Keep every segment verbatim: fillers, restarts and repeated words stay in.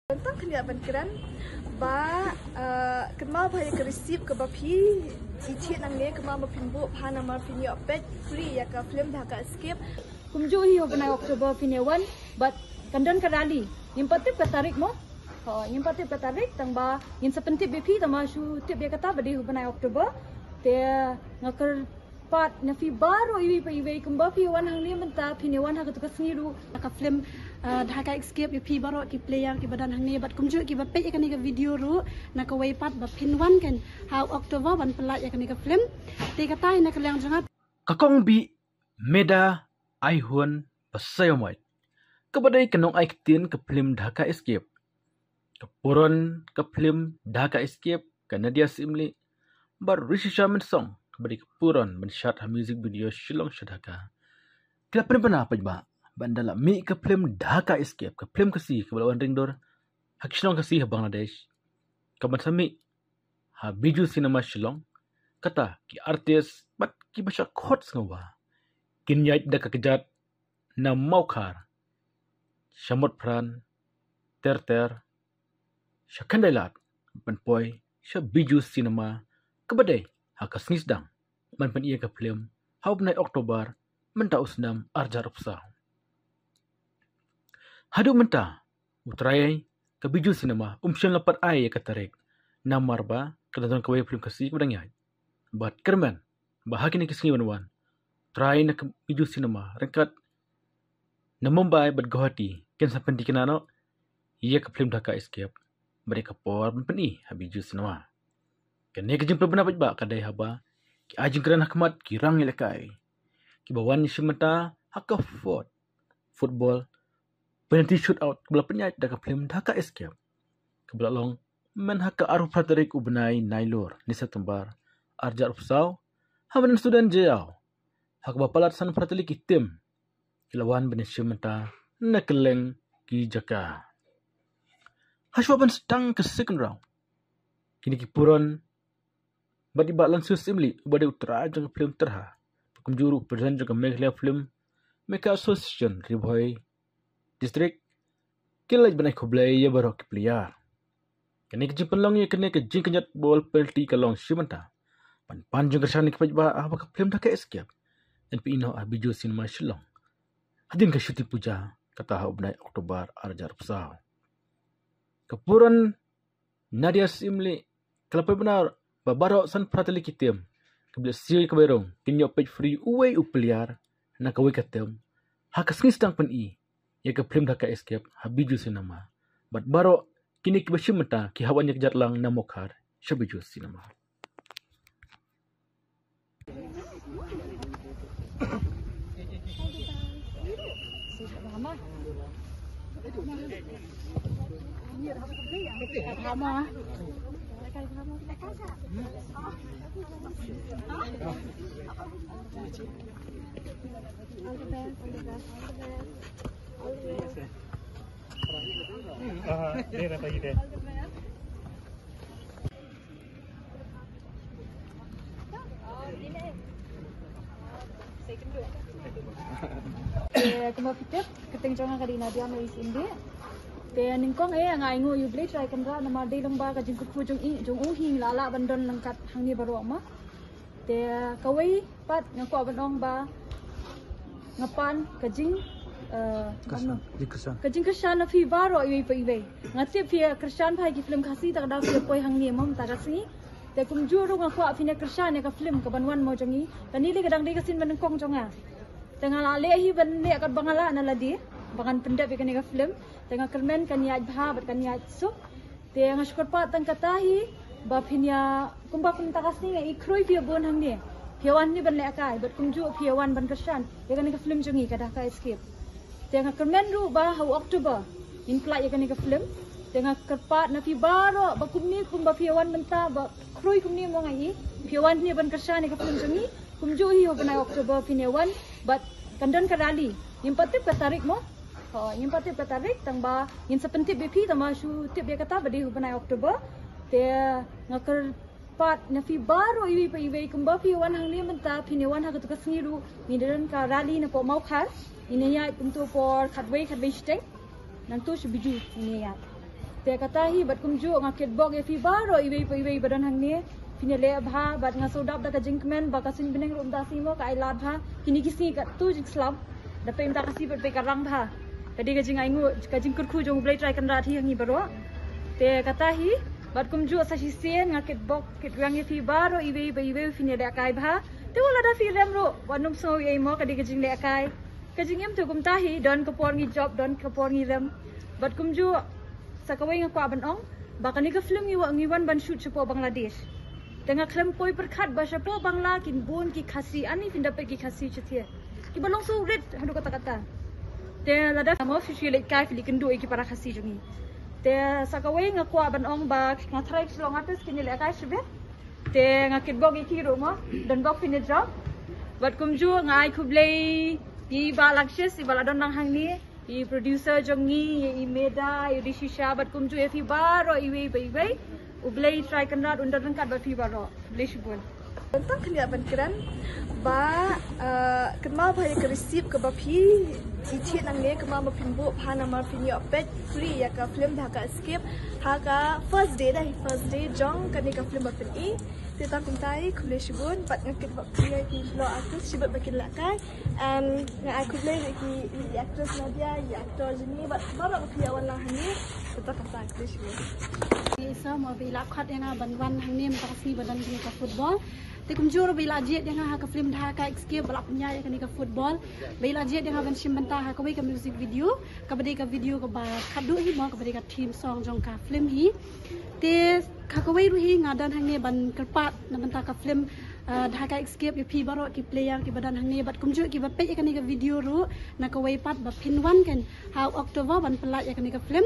Tang khyndiat ban kren ba, eh, kynmaw ba ïa ka receipt kaba phi jied nangne, kynmaw ba phin buh bha namar phin ïoh peit free ïa ka film Dhaka Escape. Kumjuh hi ha u bnai October phin ïa wan, bad kan don ka rally. Ngim pat tip ka tarik mo. Ho, ngim pat tip ka tarik, tang ba ngin sa pyntip ïa phi, tang ba shu tip ïa kata ba dei ha u bnai October. Te nga kyrpad na phi baroh iwei pa iwei, kumba phi wan hangne mynta, phin ïa wan ha katu ka sngi ruh na ka film, ah, Dhaka Escape. Ïa phi baroh ki player kiba don hangne bad kumjuh kiba peit ïa kane ka video ruh, na kawei pat ba phin wan kan ha u October ban pynlait ïa kane ka film. Te kata hi na ka liang jong nga. Ka Kong Bih Meda Aihun Pasaiawmoit, kaba dei ka nongai ktien ka film Dhaka Escape. Ka puron ka film Dhaka Escape ka Nadia Syiemlieh bad Rishisha Mynsong, kaba dei ka puron ban shad ha music video Shillong sha Dhaka, ki la pynbna paidbah ba ynda la mih ka film Dhaka Escape, ka film Khasi kaba la wan ring dur ha ki shnong Khasi ha Bangladesh, kaban sa mih ha Bijou Cinema Shillong, kata ki artist bad kiba shah khot sngewbha kin ïaid da ka kjat na Mawkhar sha Motphran, Terter sha Khyndailad, ban poi sha Bijou Cinema kaba dei ha ka sngi sdang ban pyni ïa ka film ha u bnai October mynta u snem arhajar arphew saw. Haduh mynta u trai ka Bijou Cinema um shym la pat ai ïa ka tarik, namar ba ka dang don kawei film Khasi kaba dang ïaid. Bad kyrmen ba ha kine ki sngi ban wan, trai na ka Bijou Cinema ryngkat na Mumbai bad Guwahati kin sa pynthikna noh ïa ka film Dhaka Escape, bad ïa ka por ban pyni ha Bijou Cinema. Kane ka jingpynbna paidbah ka dei haba ki ai jingkren ha khmat ki rangïalehkai kiba wan ïashim bynta ha ka foot-, football penalty shootout kaba la pynïaid da ka film Dhaka Escape, kaba la long mynta ha ka arphew phra tarik u bnai Nailur, ni September arhajar arphew saw, ha Madan Student Jaiaw, ha kaba palat sanphew phra tylli ki team ki la wan ban ïashim bynta na kylleng ki jaka. Hashwa ban sdang ka second round, kine ki puron bad i Bah Lansir Syiemlieh, uba dei u trai jong ka film Tyrha, kumjuh ruh u president jong ka Meghalaya Film Maker Association Ri Bhoi District, ki la leit ban ai khublei ïa baroh ki player. Kane ka jingpynlong ïa kane ka jingkynjat ball penalty ka long shi bynta ban pan jingkyrshan ïa ki paidbah haba ka film Dhaka Escape yn pyni noh ha Bijou Cinema Shillong hadien ka Shuti Puja, kata ha u bnai October arhajar arphew saw. Ka puron Nadia Syiemlieh ka la pynbna ba baroh sanphew phra tylli ki team kiba la siew ïa ka bai rung kin ïoh peit free uwei u player na kawei ka team ha ka sngi sdang pyni ïa ka film Dhaka Escape ha Bijou Cinema. Bad baroh kine kiba shim bynta ki hap wan ïakjat lang na Mawkhar sha Bijou Cinema. Te kumba phi tip, kyrteng jong nga ka dei Nadia Mary Syiemlieh. Te nyngkong eh nga ainguh ïa U Blei Trai Kynrad namar dei lyngba ka jingkyrkhu jong i, jong u hi nga la lah ban don ryngkat hangne baroh ma. Te kawei pat nga kwah ban ong ba nga pan ka jing, eh, Kyrshan, jingkyrshan. Ka jingkyrshan na phi baroh iwei pa iwei. Nga tip phi ïa kyrshan bha ïa ki film Khasi, ta ka daw phi ïa poi hangne mo mynta ka sngi. Te kumjuh ruh nga kwah phin ïa kyrshan ïa ka film kaban wan mo jong i. Kane lei ka dang dei ka sien ba nyngkong jong nga. Te nga la leh hi ban leh katba nga lah na lade ba ngan pyndep ïa kane ka film. Te nga kyrmen kan ïaid bha bad kan ïaid suk. Te nga shu kyrpad tang kata hi ba phin ïa, kumba kumta ka sngi nga i khrui phi ïa bun hangne. Phi ïa wan hangne ban lehkai bad kumjuh phi ïa wan ban kyrshan ïa kane ka film jong i, ka Dhaka Escape. Te nga kyrmen ruh ba ha u October ngin pynlait ïa kane ka film. Te nga kyrpad na phi baroh ba kumne kumba phi ïa wan mynta ba khrui kumne mo nga i, phi ïa wan hangne ban kyrshan ïa ka film jong i. Kumjuh hi ha u bnai October phin ïa wan bad kan don ka rally. Ngim pat tip ka tarik mo. Ho, ngim pat tip ka tarik, tang ba ngin sa pyntip ïa phi, tang ba shu tip ïa kata ba dei ha u bnai October. Te nga kyrpad na phi baroh iwei pa iwei, kumba phi ïa wan hangne mynta phin ïa wan ha katu ka sngi ruh, ngin don ka rally napoh Mawkhar. Ngin ïaid kumto por khatwei, khatwei shiteng. Nangto sha Bijou ngin ïaid. Te kata hi bad kumjuh nga kitbok ïa phi baroh iwei pa iwei ba don hangne. Phin ïaleh bha bad nga sngewdap da ka jingkmen ba ka suiñ bneng ruh mynta sngi mo ka ai lad bha. Kine ki sngi katto jingslap. Da peit mynta ka sngi pat peit ka rang bha. Ka dei ka jingainguh, ka jingkyrkhu jong U Blei Trai Kynrad hi ha ngi baroh. Te kata hi bad kumjuh sa shisien nga kitbok kitwang ïa phi baroh iwei pa iwei phin ïalehkai bha. Te wat lada phi rem ruh wat nym sngew ei mo, ka dei ka jinglehkai. Ka jingim te kumta hi, don ka por ngi jop, don ka por ngi rem. Bad kumjuh sa kawei nga kwah ban ong ba kane ka film ngi wa-, ngi wan ban shoot shapoh Bangladesh. Te nga khlem poi pyrkhat ba shapoh Bangla kin bun ki Khasi, ani phin da peit ki Khasi shatei. Kiba long sngewrit haduh katta katta. Te lada mo phi shu lehkai phi leh kynduh ïa ki para Khasi jong ngi. Te sa kawei nga kwah ban ong ba nga tharai ki Shillong artist kin ïalehkai shibit. Te nga kitbok ïa ki ruh mo, don bok phin ïa jop. Bad kumjuh nga ai khublei ïa i Bah Lakshis, i ba la don lang hangne, i producer jong ngi, ïa i Meda, ïa i Rishisha, bad kumjuh ïa phi baroh iwei pa iwei. U Blei Trai Kynrad un don ryngkat bad phi baroh. Khublei shibun. Tang khyndiat ban kren ba, eh, kynmaw ba ïa ka receipt kaba phi i thied nangne, kynmaw ba phin buh bha namar phin ïoh peit free ïa ka film Dhaka Escape ha ka first day, dei first day jong kane ka film ba phin i. Te tang kumta hi, khublei shibun bad nga kitbok ïa ki Shillong artist shibit ba kin lehkai. And nga ai khublei ïa ki, i actress Nadia, i actor Jimmy bad baroh ba phi ïa wan lang hangne. Te tang kumta, khublei shibun. Ngi sa mo ba i la khot ïa nga ban wan hangne mynta ka sngi ba don kane ka football. Te kumjuh ruh ba i la jied ïa nga ha ka film Dhaka Escape ba la pynïaid ïa kane ka football. Ba i la jied ïa nga ban shim bynta ha kawei ka music video, kaba dei ka video kaba khadduh hi mo, kaba dei ka theme song jong ka film hi. Te ha kawei ruh hi nga don hangne ban kyrpad na bynta ka film, ah, Dhaka Escape ïa phi baroh ki player kiba don hangne bad kumjuh kiba peit ïa kane ka video ruh na kawei pat ba phin wan kan ha October ban pynlait ïa kane ka film.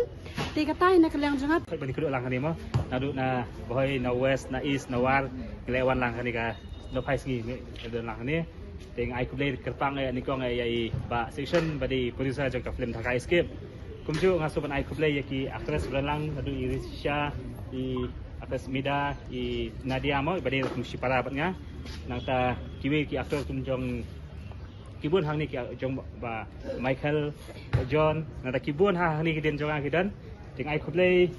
Te kata hi na ka liang jong nga. Khoi ba ngi kynduh lang hangne mo. Naduh na Bhoi, na West, na East, na War, ngi la wan lang hangne ka, na phai sngi ngi la don lang hangne. Te nga ai khublei kyrpang ïa nyngkong ïa i Bah Section ba dei producer jong ka film Dhaka Escape. Kumjuh nga sngewbha ban ai khublei ïa ki actress ba don lang, naduh i Rishisha, i actress Mida, i Nadia mo ba dei kum shipara bad nga. Nangta kiwei ki actor kum jong ki bun hangne ki jong Bah Michael, John, nangta ki bun ha hangne ki dien jong nga ki don. Te nga ai khublei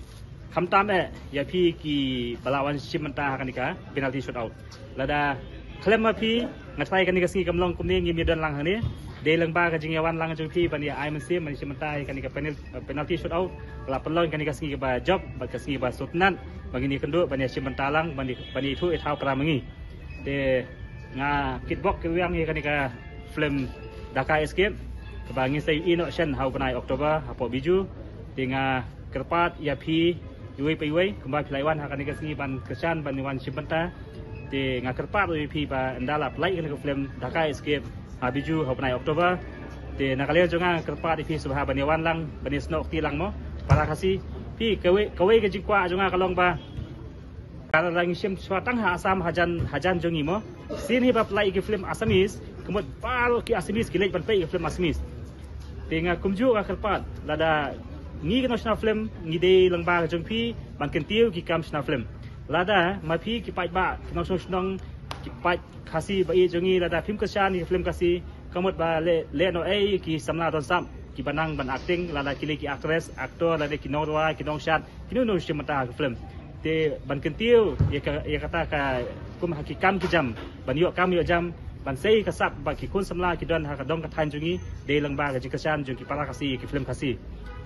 khamtam eh ïa phi kiba la wan shim bynta ha kane ka penalty shootout. Lada khlem ma phi nga tharai kane ka sngi kam long kumne, ngim ïa don lang hangne. Dei lyngba ka jingïawan lang jong phi ban ïa ai mynsiem ban shim bynta ïa kane ka penal-, penalty shootout ba la pynlong kane ka sngi kaba jop bad ka sngi ba sngewtynnat ba ngin ïa kynduh ban ïa shim bynta lang ban ïa, ban ïa ithuh ïa thaw para ma ngi. Te nga kitbok kitwang ïa kane ka film Dhaka Escape kaba ngin sa ïohi noh shen ha u bnai October hapoh Bijou. Te nga kyrpad ïa phi iwei pa iwei kumba phi la wan ha kane ka sngi ban kyrshan ban wan shim bynta. Te nga kyrpad ïa phi ba ynda la pynlait kane ka film Dhaka Escape ha Bijou ha u bnai October, te na ka liang jong nga nga kyrpad ïa phi sngewbha ban ïa wan lang ban ïa snoh kti lang mo para Khasi. Phi kawei, kawei ka jingkwah jong nga ka long ba ka la ngi shim shuwa tang ha Assam hajan, hajan jong ngi mo. Sien hi ba pynlait ki film Assamese, ka mut baroh ki Assamese ki leit ban peit ki film Assamese. Te nga kumjuh nga kyrpad lada ngi ki nongshna film ngi dei lyngba jong phi ban kyntiew ki kam shna film. Lada ma phi ki paidbah ki nongshong shnong ki paid Khasi ba ïeit jong ngi lada phim kyrshan ïa ki film Khasi, ka mut ba leh, leh noh ei ki samla don sap kiba nang ban acting, lada ki leh ki actress, actor, lada ki nongrwai, ki nongshad, kino kino shim bynta ha ka film. Te ban kyntiew ïa ka, ïa kata ka kum ha ki kam ki jam ban ïoh kam ïoh jam ban sei ka sap ba ki khun samla ki don ha ka dong ka thaiñ jong ngi dei lyngba ka jingkyrshan jong ki para Khasi ïa ki film Khasi.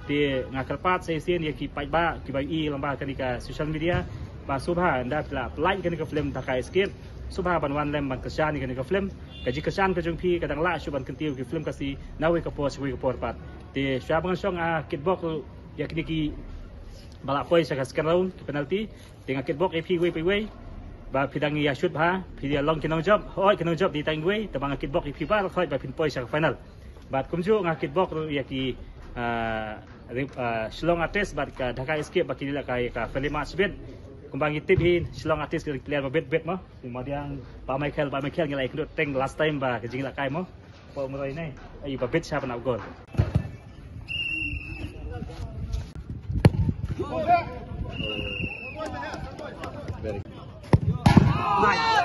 Te nga kyrpad sa shisien ïa ki paidbah kiba ïohi lyngba kane ka social media ba sngewbha ynda phi la pynlait kane ka film Dhaka Escape, sngewbha ban wan lem ban kyrshan ïa kane ka film. Ka jingkyrshan ka jong phi ka dang lah shuh ban kyntiew ki film Khasi na kawei ka por sha kawei ka por pat. Te shuwa ba ngan shong, ah, kitbok ïa kine kiba la poi sha ka second round ki penalty. Te nga kitbok ïa phi iwei pa iwei ba phi dang ïa shoot bha, phi ïa long ki nongjop, hooid ki nongjop dei tang iwei, te ba nga kitbok ïa phi baroh hooid ba phin poi sha ka final. Bad kumjuh nga kitbok ruh ïa ki, ah, rep-, ah, Shillong Artist bad ka Dhaka Escape ba ki la kai ka friendly match bit. Kumba ngi tip hi Shillong Artist ki player ba bit bit mo. Ki madiang Bah Michael, Bah Michael ngi la ïakynduh teng last time ba ka jingïalehkai mo. Poi umroi ne. Ai ba bit sha ban ap gol. Very good. Nice.